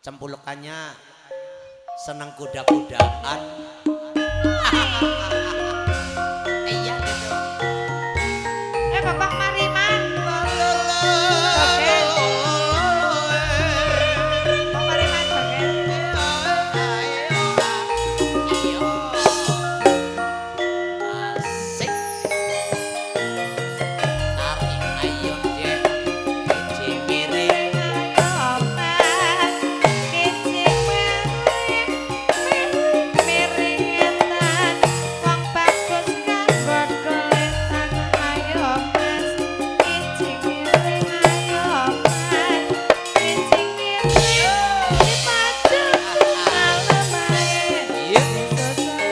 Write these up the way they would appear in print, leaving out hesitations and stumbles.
Cempulekannya seneng kuda-kudaan. Iya gitu. Eh, Bapak Mariman. Oke. Bapak Mariman joget. Iya. Asik. Tarik ayo dek. Kijing miring. Ayo Mas, kijing miring, miring etan, wong bagus kanggo goletan. Ayo Mas, kijing miring, ayo Mas, kijing miring, dipajang ngalem ae. Iya.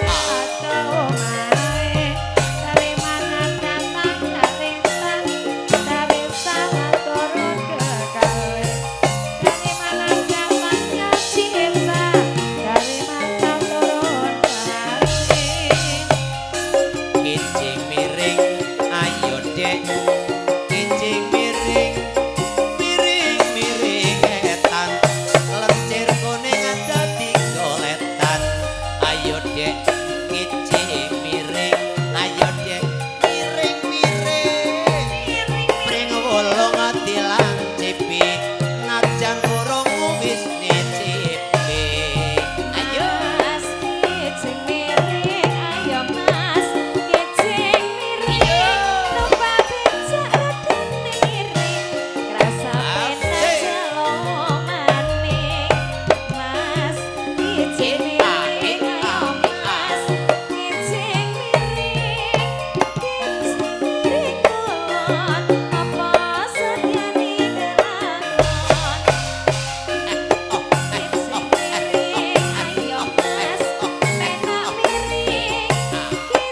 Atau omahe, dari mana datangnya lintang, dari sana turun ke kali. Dari mana datangnya cinta, dari mata turun kali. Kijing miring, ayo dek. Kijing miring, miring miring etan. Lencir kuning dadi goletan. Ayo dek, kijing miring, ayo dek, miring miring. Pring wulung dilancipi, najan urung wis nyicipi. Ayo. Mas kijing miring, ayo Mas kijing miring, numpak becak rada miring, krasa penak jelo maning. Mas kijing miring, ayo Mas kijing miring, kijing miring kulon, apa setyane kelakon. Kijing miring, ayo Mas, penak miring,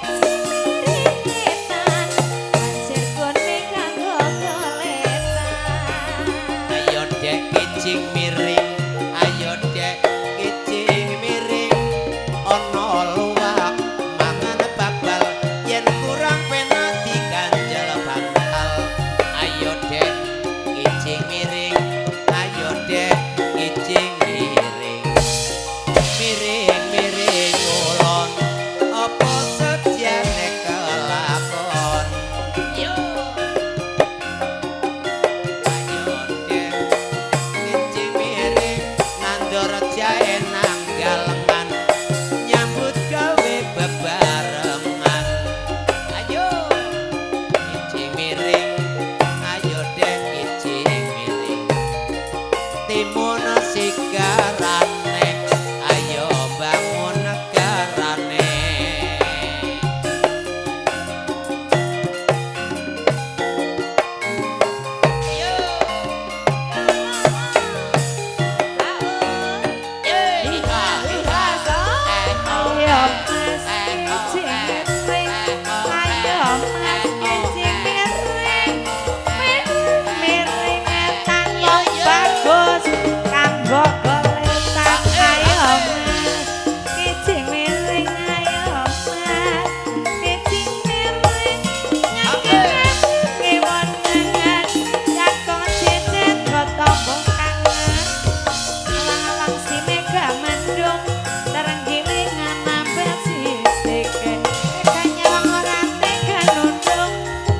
kijing miring etan, lancir kuning kanggo goletan. Ayo dek kijing miring, ayo dek kijing miring. Ana luwak mangan babal, yen kurang penak diganjel bantal. Ayo dek kijing miring, ayo dek kijing miring. Miring miring kulon, apa setyane kelakon. Yo. Ayo dek kijing miring, nandur jahe nang galengan, nyambut gawe bebarengan. Ayo kijing miring, ayo dek kijing miring. Timun sigarane, ayo bangun negarane. Yo. Ayo Mas kijing miring, ayo Mas kijing miring, miring etan wong bagus kanggo goletan. Ayo Mas kijing miring, ayo Mas kijing miring, ngangkat ngiwon ngangan, cakong cecet tombo kangen. Alang-alang si mega mendung, terenggilingan nambah sisike. Tega nyawang ora tega nundung,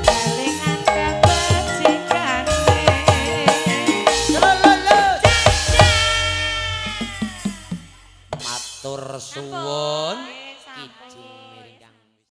kelingan kebecikane. Matur suwun.